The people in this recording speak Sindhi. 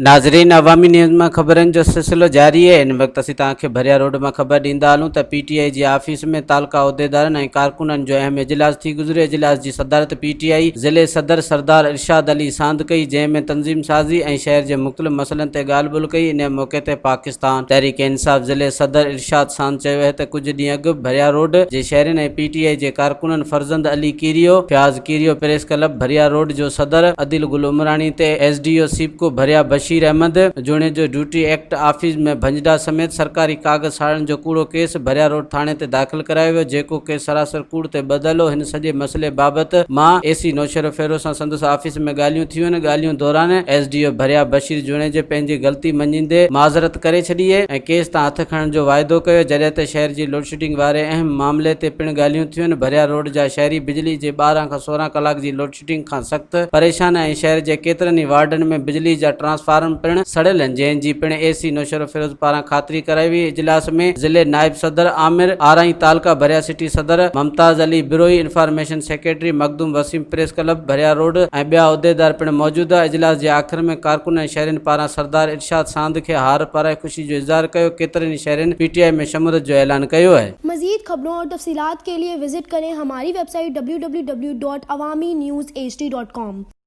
ناظرين عوامي نيوز مان خبرن جو سلسلو جاري آهي هن وقت اسين توهان کي ڀريا روڊ مان خبر ڏيندا هلون ته پي ٽي آء جي آفيس ۾ تعلقه عهديدارن ۽ ڪارڪنن جو اهم اجلاس ٿي گذريو اجلاس جي صدارت پي ٽي آء ضلعي صدر سردار ارشاد علي ساند ڪئي جنهن ۾ تنظيم سازي ۽ شهر جي مختلف مسئلن تي ڳالهه ٻولهه ڪئي انهي موقعي تي پاڪستان تحريڪ انصاف ضلعي صدر ارشاد ساند چيو آهي ته ڪجهه ڏينهن اڳ ڀريا روڊ جي شهرين ۽ پي ٽي آء جي ڪارڪنن Farzand Ali Kerio Fayaz Kerio press club Bhiria road جو صدر عديل گل عمراڻي تي S D O SEPCO Bhiria Bashir Ahmed Junejo duty act office ۾ ڀڃڊاهه سميت سرڪاري ڪاغذ ساڙڻ جو ڪوڙو ڪيس ڀريا روڊ ٿاڻي تي داخل ڪرايو ويو جيڪو ڪيس سراسر ڪوڙ تي ٻڌل هو هن سڄي مسئلي بابت مان اي سي نوشهروفيروز سان سندس آفيس ۾ ڳالهيون ٿيون ڳالهيون دوران S D O Bhiria Bashir Junejo پنهنجي غلطي مڃيندي معذرت ڪري ڇڏي ۽ ڪيس تان هٿ کڻڻ جو واعدو ڪيو جڏهن ته شهر جي لوڊشيڊنگ واري اهم معاملي تي پڻ ڳالهيون ٿيون ڀريا روڊ جا شهري بجلي جي 12 کان 16 ڪلاڪ جي لوڊشيڊنگ کان سخت پريشان ۽ شهر جي ڪيترن ئي وارڊن ۾ بجلي جا ٽرانسفارم پڻ سڙيل آهن جنهن جي پڻ اي سي نوشهروفيروز پاران خاطري ڪرائي وئي اجلاس ۾ ضلعي نائب صدر عامر آرائين تعلقه ڀريا سٽي صدر Mumtaz Ali Brohi information secretary Makhdoom Waseem press club Bhiria road ۽ ٻيا عهديدار پڻ موجود هئا اجلاس جي آخر ۾ ڪارڪن ۽ شهرين پاران سردار ارشاد ساند کي هار پارائي خوشي جو اظهار ڪيو ڪيترن ئي شهرين پي ٽي آء ۾ شموليت جو اعلان ڪيو آهي. مزيد خبرون اور تفصيلات کے لئے وزٽ ڪرين ھماري web site www.awamiNewsHD.com.